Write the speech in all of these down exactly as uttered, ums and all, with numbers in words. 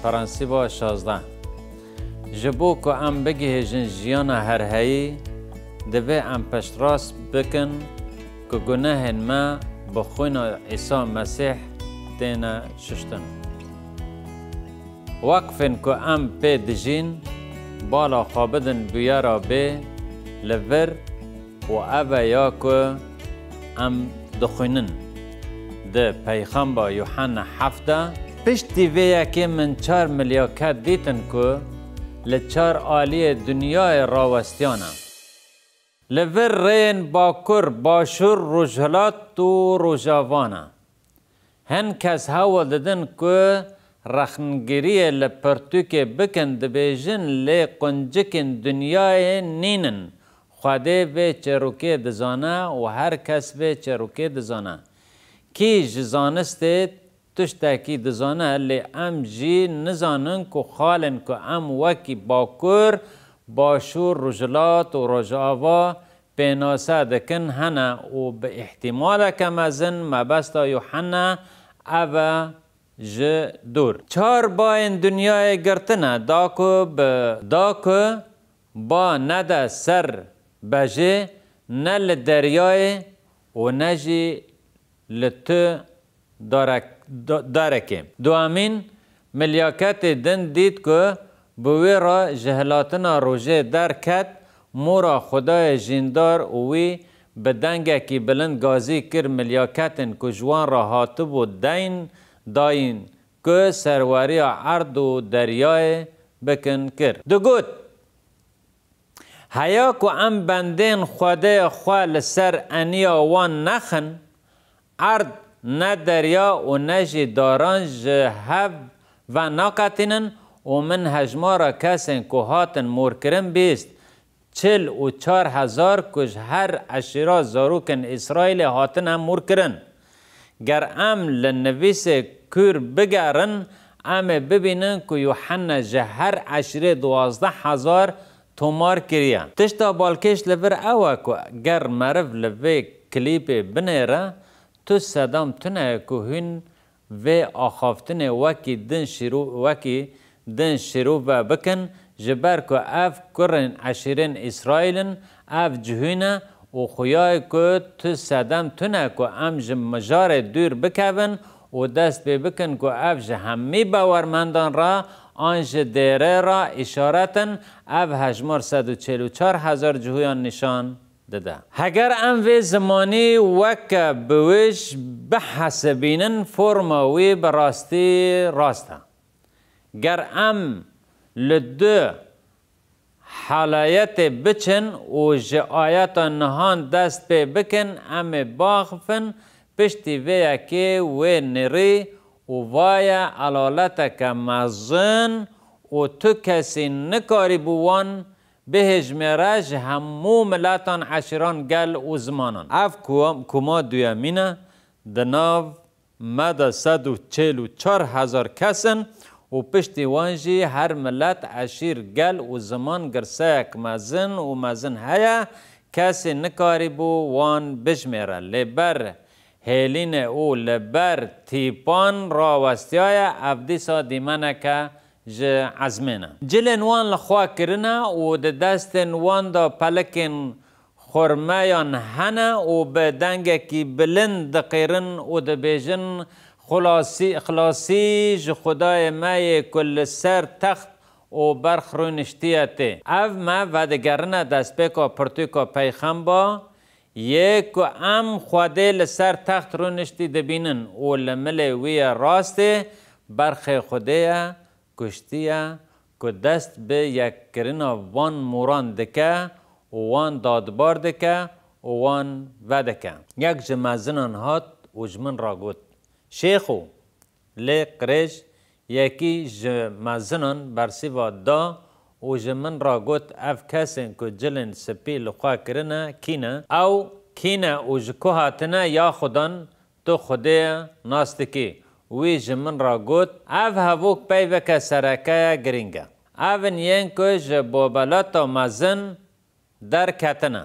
Prensîba şazdeh. Ji bo ku em bigihêjin jiyana herheyî, divê em piştrast bikin ku gunehên me bi xwîna Îsa Mesîh têne şuştin. Weqfên ku em pê dijîn, bala xwe bidin bûyera bê li vir û ev e ya ku em dixwînin di Peyxemba Yuhanna heft de, Piştî vê yekê min çar milyaket dîtin ku li çar aliyê dinyayê rawestiyane. Li vir rêyên bakur, başûr, rojhilat û rojava ne. Hin kes hewl didin ku rexnegiriyê li pirtûkê bikin, dibêjin lê quncikên dinyayê nînin. Xwedê vê çêrokê dizane û her kes vê çêrokê dizane. Kî ji zanistê tiştekî dizane, lê em jî nizanin ku xalên ku em wekî Bakur, Başûr, Rojhilat û Rojava pênase dikin hene û bi îhtîmaleke mezin mebesta Yuhanna ev e ji dûr. Çar bayên dinyayê girtine, da ku bi, da ku ba nede ser bejê, ne li deryayê û ne jî li tu darek-, da-, darekê. Duemîn, milyaketê din dît ku bi wê re ji hilatina rojê derket, mora Xwedayê jîndar û wî bi dengekî bilind gazî kir milyaketên ku ji wan re hatibû deyn dayîn ku serweriya erd û deryayê bikin kir. Digot, Heya ku em bendên Xwedê xwe li ser eniya wan nexin, erd ne derya û ne jî daran ji hev veneqetînin û min hejmara kesên ku hatin morkirin bîst, çil û çar hezar ku ji her eşîra zarokên Îsraîlê hatine morkirin. Ger em li nivîsê kûr bigerin, em ê bibînin ku Yuhanna ji her eşîrê duwazdeh hezar tomar kiriye. Tişta balkêş li vir ew e ku ger meriv li vê klîpê binêre, tu sedam tune ye ku hûn vê axaftinê wekî din şîro-, wekî din şîrove bikin, ji ber ku ev kurên eşîrên Îsraîl in, ev cihû ne û xuyayê ku tu sedem tune ku em ji mijarê dûr bikevin û dest pê bikin ku ev ji hemî bawermendan re an ji dêrê re îşaret in, ev hejmar sed û çil û çar hezar cihûyan nîşan dide. Heger em vê zimanî weke biwêj bihesibînin, forma wî bi rastî rast e. Ger em li du halayetê biçin û ji ayeta nihan dest pê bikin, em ê baxifin piştî vê yekê wê nirî û vaye elaleteke mezin û tu kesî nikarîbû wan bihêjmêre ji hemû miletan, eşîran, gel û zimanan. Ev ku-, koma duyemîn e, di nav me de sed û çil û çar hezar kes in û piştî wan jî her milet, eşîr, gel û ziman girseyek mezin û mezin heye, kesî nikarîbû wan bijmêre. Lê ber hêlînê û li ber tîpan rawestiyaye, ev dîsa dîmeneke ji ezmên e. Cilên wan li xwe kirine û di destên wan de pelikên xurmeyan hene û bi dengekî bilind diqîrin û dibêjin, Xulasî, xilasî ji Xwedayê me yê ku li ser text û berx rûniştiye tê. Ev me vedigerine destpêka pirtûka peyxemba yê ku em Xwedê li ser text rûniştî dibînin û li milê wî yê rastê berxê Xwedê ye, kuştiye, ku dest bi yekkirina van moran dike û wan dadbar dike û wan vedike. Yek ji mezinan hat û ji min re got, Şêxo, lê qirêj, yekî ji mezinan bersîva da û ji min re got, Ev kesên ku cilên spî li xwe kirine, kî ne? Ew kî ne û ji ku hatine? Yaxudan tu Xwedê nas dikî? Wî ji min re got, Ev hevok peyveke sereke ye, girîng e. Ev in yên ku ji bobelata mezin derketine.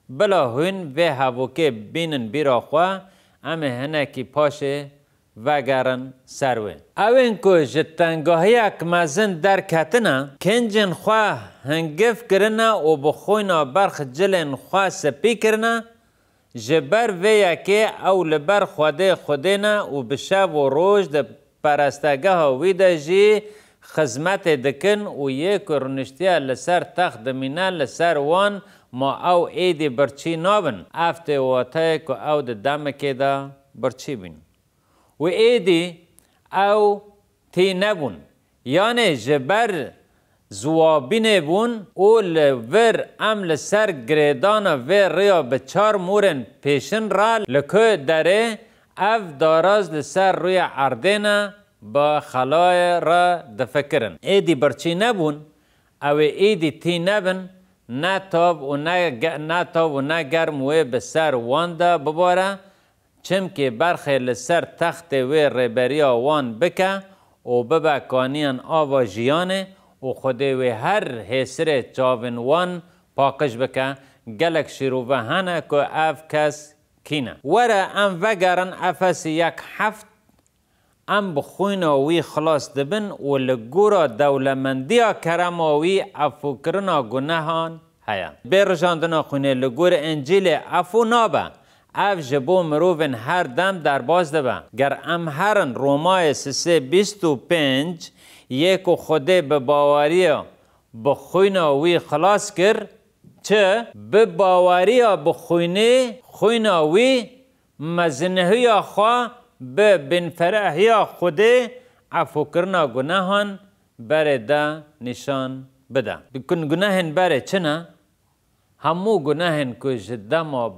Bila hûn vê hevokê bînin bîra xwe, em ê hinekî paşê vegerin ser wê. Ewên ku ji tengahiyek mezin derketine, kincên xwe hingif kirine û bi xwîna berx cilên xwe spî kirine, ji ber vê yekê ew li ber Xwedê xwedê ne û bi şev û roj di perestegeha wî de jî xizmetê dikin û yê ku rûniştiye li ser text dimîne li ser wan, ma ew êdî birçî nabin. Ev tê wateyê ku ew di demekê de birçî bûn. Û êdî ew tî nebûn. Yanê ji ber ziwabînê bûn û li vir em li ser girêdana vê rêya bi çar mûrên pêşin re li ku derê ev daraz li ser rûyê erdê ne, bi xelayê re difikirin. Êdî birçî nebûn, ew ê êdî tî nebin, ne tav û ne ge-, ne tav û ne germ wê bi ser wan de bibare, çimkî berxê li ser textê wê rêberiya wan bike û bibe kaniyan ava jiyanê û Xwedê wê her hêsirê çavên wan paqij bike. Gelek şîrove hene ku ev kes kî ne. Were em vegerin Efesî yek heft, em bi xwîna wî xilas dibin û li gora dewlemendiya kerema wî efûkirina gunehan heye. Bê rijandina xwînê li gor Încîlê efû nabe. Ev ji bo mirovên her dem derbas dibe. Ger em herin Romayê sisê bîst û pênc, yê ku Xwedê bi baweriya bi xwîna wî xilas kir, çi? Bi baweriya bi xwînê, xwîna wî, mezinihiya xwe bi binferehiya Xwedê, efûkirina gunehan berê de nîşan bide. Gun-, gunehên berê çi ne? Hemû gunehên ku ji dema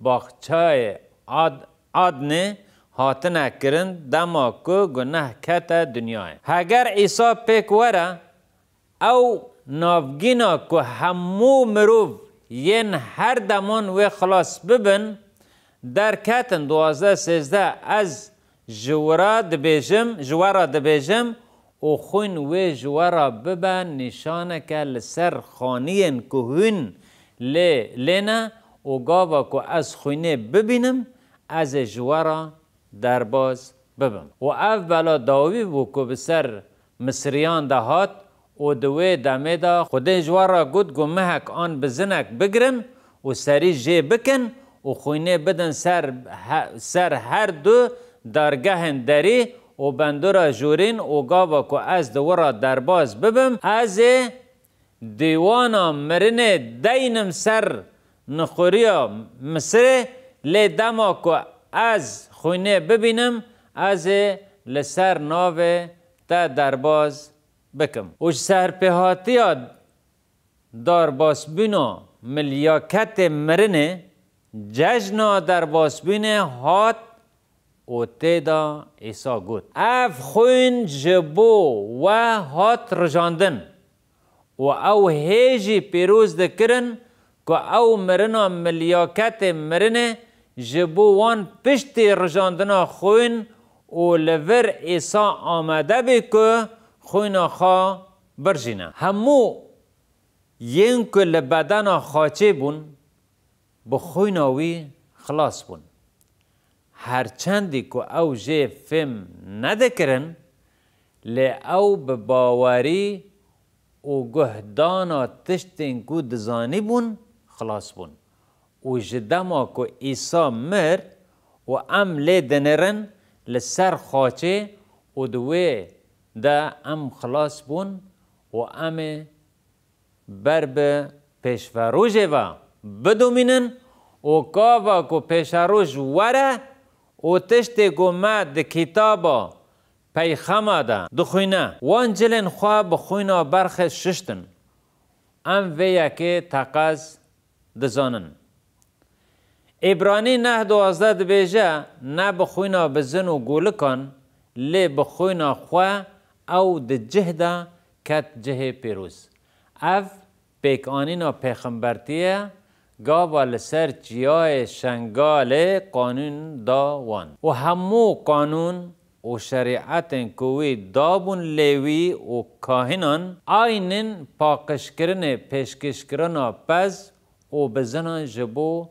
baxçeyê Ad-, Adnê hatine kirin, dema ku guneh kete dinyayê. Heger Îsa pêk were, ew navgîna ku hemû mirov yên her deman wê xilas bibin, derketin duwazdeh sêzdeh, ez ji wira dibêjim, ji we re dibêjim û xwîn wê ji we re bibe nîşaneke li ser xaniyên ku hûn lê, lê ne û gava ku ez xwînê bibînim, ez ê ji we re derbas bibim. Û ev bela dawî bû ku bi ser Misiriyan de hat û di wê demê de Xwedê ji we re got ku mihek an bizinek bigirin û serî jê bikin û xwînê bidin ser he-, ser her du dargehên derî û bendora jûrîn û gava ku ez di wir re derbas bibim, ez ê dîwana mirinê deynim ser nixuriya Misirê, lê dema ku ez xwînê bibînim, ez ê li ser navê te derbas bikim. Û ji serpêhatiya darbasbûna milyaketê mirinê, cejna derbasbûnê hat û tê de Îsa got, ev xwîn ji bo we hat rijandin û ew hê jî pîroz dikirin ku ew mirina milyaketê mirinê ji bo wan piştî rijandina xwîn û li vir Îsa amade bî ku xwîna xwe birjîne. Hemû yên ku li bedena xaçê bûn, bi xwîna wî xilas bûn. Her çendî ku ew jê fêm nedikirin, lê ew bi bawerî û guhdana tiştên ku dizanîbûn, xilas bûn. Û ji dema ku Îsa mir û em lê dinêrin li ser xaçê û di wê de em xilas bûn û em ê ber bi pêşverojê ve bidomînin û gava ku pêşeroj were û tiştê ku me di kitaba peyxema de dixwîne, wan cilên xwe bi xwîna berxê şiştin. Em vê yekê teqez dizanin. Îbranî neh duwazdeh dibêje, ne bi xwîna bizin û golikan, lê bi xwîna xwe ew di cih de ket cihê pîroz. Ev pêkanîna pêxembertiyê ye, gava li ser çiyayê Şengalê qanûn da wan. Û hemû qanûn û şerîetên ku wî dabûn Lêwî û kahînan, aynên paqijkirinê, pêşkêşkirina pez û bizinan ji bo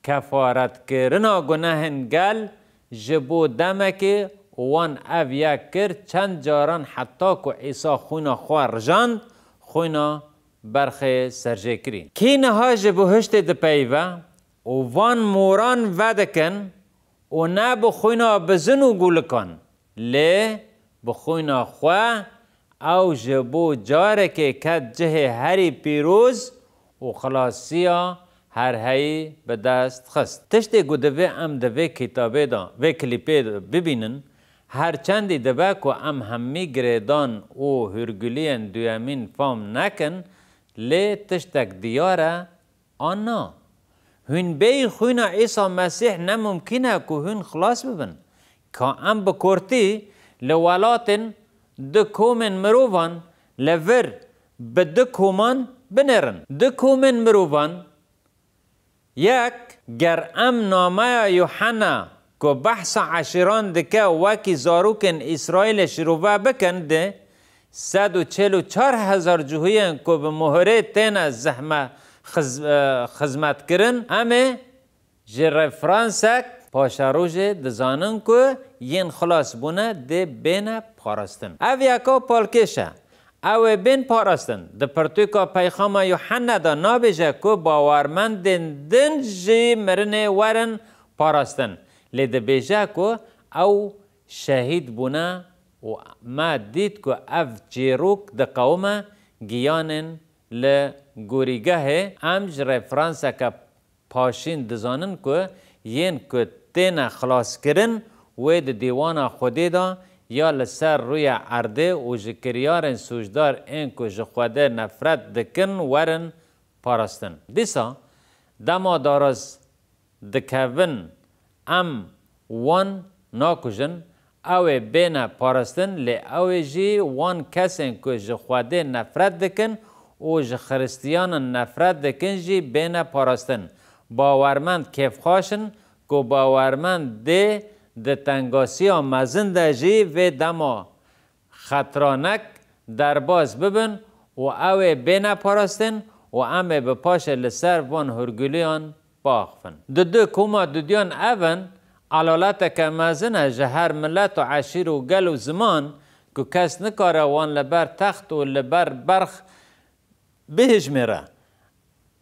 kefaretkirina gunehên gel ji bo demekê û wan ev yek kir, çend caran heta ku Îsa xwîna xwe rijand, xwîna berxê serjêkirî. Kî niha ji bihiştê dipeyive û van moran vedikin û ne bi xwîna bizin û gulikan, lê bi xwîna xwe, ew ji bo carekê ket cihê herî pîroz û xilasiya herheyî bi dest xist. Tiştê ku divê em di vê kitabê de, vê klîpê de bibînin, her çendî dibe ku em hemî girêdan û hûrguliyên duyemîn fam nekin, lê tiştek diyar e, an na? Hûn bêyî xwîna Îsa Mesîh ne mumkîn e ku hûn xilas bibin. Ka em bi kurtî li welatên du komên mirovan li vir bi du koman binêrin. Du komên mirovan, yek, ger em nameya Yuhanna ku behsa eşîran dike wekî zarokên Îsraîlê şîrove bikin, di sed û çil û çar hezar cihûyên ku bi muhirê têne zehme-, xiz-, e, xizmetkirin, em ê ji referansek paşerojê dizanin ku yên xilas bûne dê bêne parastin. Ev yeka palkêş e. Ew ê bên parastin. Di pirtûka Peyxama Yuhanna de nabêje ku bawermendên din ji mirinê werin parastin. Lê dibêje ku ew şehîd bûne û me dît ku ev çîrok diqewime giyanên li gorîgehê. Em ji referanseke paşîn dizanin ku yên ku têne xilaskirin wê di dîwana Xwedê de ya li ser rûyê erdê û ji kiryarên sûcdar ên ku ji Xwedê nefret dikin werin parastin. Dîsa dema daraz dikevin, em wan nakujin, ew ê bêne parastin, lê ew ê jî wan kesên ku ji Xwedê nefret dikin û ji Xiristiyanan nefret dikin jî bêne parastin. Bawermend kêfxweş in ku bawermend dê di tengasiya mezin de jî vê dema xetranek derbas bibin û ew ê bêne parastin û em ê bi paşê li ser van hûrguliyan biaxivin. Di du koma dudiyan ev in, elaleteke mezin e ji her milet û eşîr û gel û ziman ku kes nikare wan li ber text û li ber berx bihijmêre.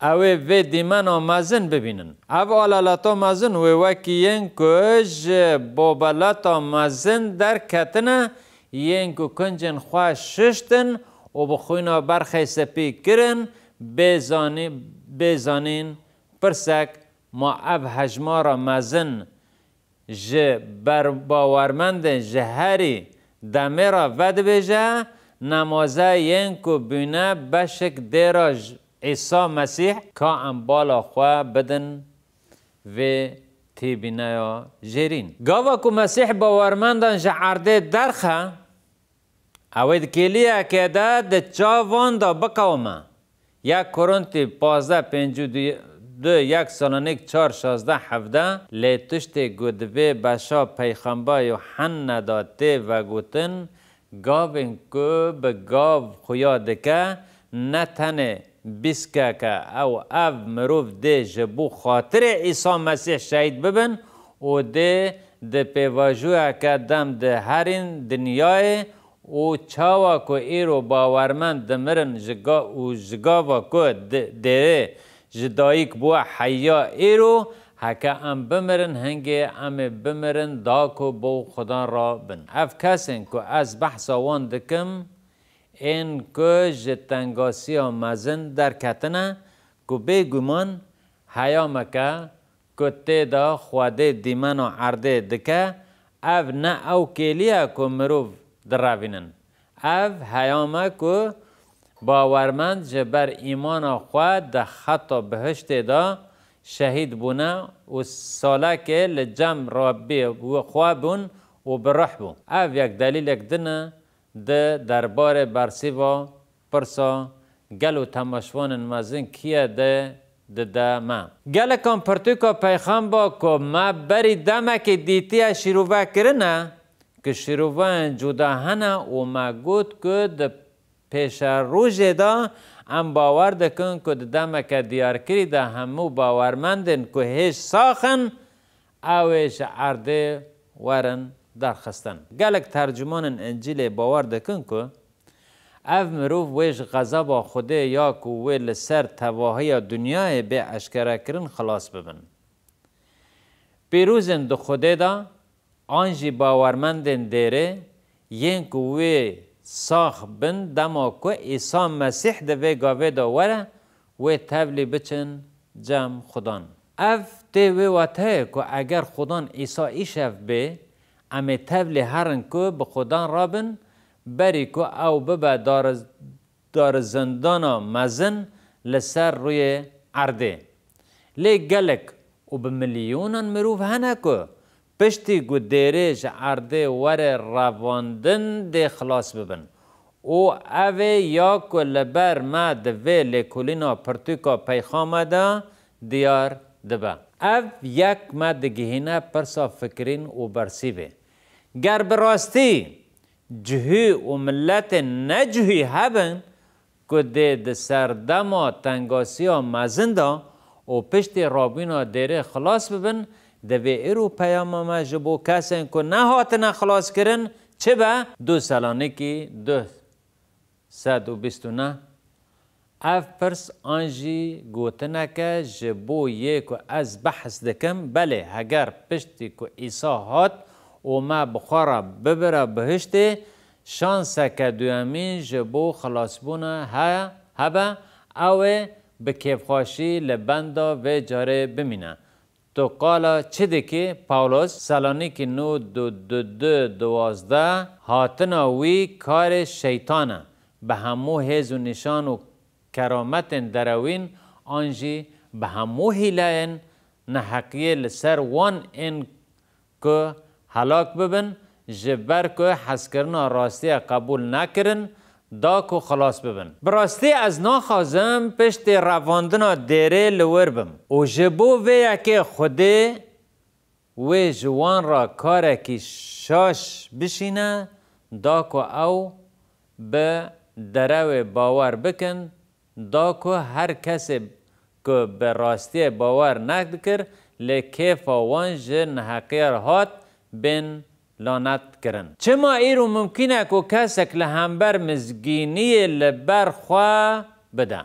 Ew ê vê dîmena mezin bibînin. Ev elaleta mezin wê wekî yên ku ji bobeleta mezin derketine, yên ku kincên xwe şiştin û bi xwîna berxê spî kirin, bê zanî-, bê zanîn pirsek, ma ev hejmara mezin ji ber-, bawermendên ji herî demê re vedibêje, nemaze yên ku bûne beşek dê re ji Îsa Mesîh, ka em bala xwe bidin vê têbîneya jêrîn. Gava ku Mesîh bawermendan ji erdê derxe, Ew ê di kêliyekê de di çavan de biqewime. Yek Korintî pazdeh pêncî û du, yek Salonîk çar şazdeh hevdeh, lê tiştê ku di vê beşa peyxemba Yuhanna de tê vegotin, gavên ku bi gav xuya dike, ne tenê bîskek e, ew ev mirov dê ji bo xatirê Îsa Mesîh şehîd bibin û dê di pêvajoyeke dem de herîn dinyayê û çawa ku îro bawermend dimirin ji ga-, û ji gava ku di-, dêrê ji dayik bûye heya îro, heke em bimirin, hingê em ê bimirin da ku bo Xudan re bin. Ev kesên ku ez behsa wan dikim, ên ku ji tengasiya mezin derketine, ku bêguman heyameke ku tê de Xwedê dîmena erdê dike, ev ne ew kêliye ku mirov direvînin. Ev heyam e ku bawermend ji ber îmana xwe di xeta bihiştê de şehîd bûne û salekê li cem Rebbê xwe bûn û bi ruh bû. Ev yek delîlek din e di derbarê bersîva pirsa gelo temaşvanên mezin kî ye de dide me. Gelekan pirtûka peyxemba ku me berî demekê dîtiye şîrove kirine, ku şîroveyên cuda hene û me got ku di pêşerojê de em bawer dikin ku di demeke diyarkirî de hemû bawermendên ku hêj sax in, ew ê ji erdê werin derxistin. Gelek tercûmanên Încîlê bawer dikin ku ev mirov wê ji xezeba Xwedê ya ku wê li ser tevahiya dinyayê bê eşkerekirin xilas bibin. Pîrozên di Xwedê de an jî bawermendên dêrê yên ku wê sax bin dema ku Îsa Mesîh di vê gavê de were, wê tevlî biçin cem Xudan. Ev tê wê wateyê ku eger Xudan Îsa îşev bê, em ê tevlî herin ku bi Xudan re bin, berî ku ew bibe dariz-, darizindana mezin li ser rûyê erdê. Lê gelek û bi milyonan mirov hene ku piştî ku dêrê ji erdê were revandin dê xilas bibin. Û ev ê ya ku li ber me di vê lêkolîna pirtûka peyxamê de diyar dibe. Ev yek me digihîne pirsa fikirîn û bersîvê. Ger bi rastî cihû û miletên necihû hebin ku dê di serdema tengasiya mezin de û piştî rabûna dêrê xilas bibin, divê îro peyama me ji bo kesên ku nehatine xilaskirin çi be? Du Selanîkî du sed û bîst û neh. Ev pirs an jî gotineke ji bo yê ku ez behs dikim, belê heger piştî ku Îsa hat û me bi xwe re bibire bihiştê, şanseke duyemîn ji bo xilasbûna he-, hebe, ew ê bi kêfxweşî li benda vê carê bimîne. Tu qala çi dikî? Pawlos, Selanîkî nû du, du, du, duwazdeh, hatina wî karê şeytan e. Bi hemû hêz û nîşan û kerametên derewîn an jî bi hemû hîleyên neheqiyê li ser wan ên ku helak bibin, ji ber ku hezkirina rastiya qebûl nekirin, da ku xilas bibin. Bi rastî ez naxwazim piştî revandina dêrê li wir bim û ji bo vê yekê Xwedê wê ji wan re karekî şaş bişîne, da ku ew bi derewê bawer bikin, da ku her kesê ku bi rastiyê bawer nedikir, lê kêfa wan ji neheqiya re hat, bên lanet kirin. Çima îro mimkîn e ku kesek li hember mizgîniyê li ber xwe bide?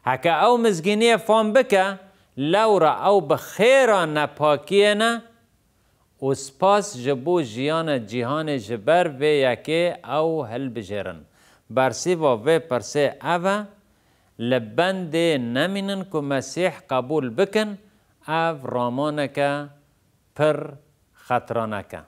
Heke ew mizgîniyê fam bike, lewra ew bi xêra nepakiyê ne û spas ji bo jiyana cîhanê ji ber vê yekê ew hilbijêrin. Bersîva vê pirsê ev e, li bendê nemînin ku Mesîh qebûl bikin, ev ramaneke pir xetiranek e.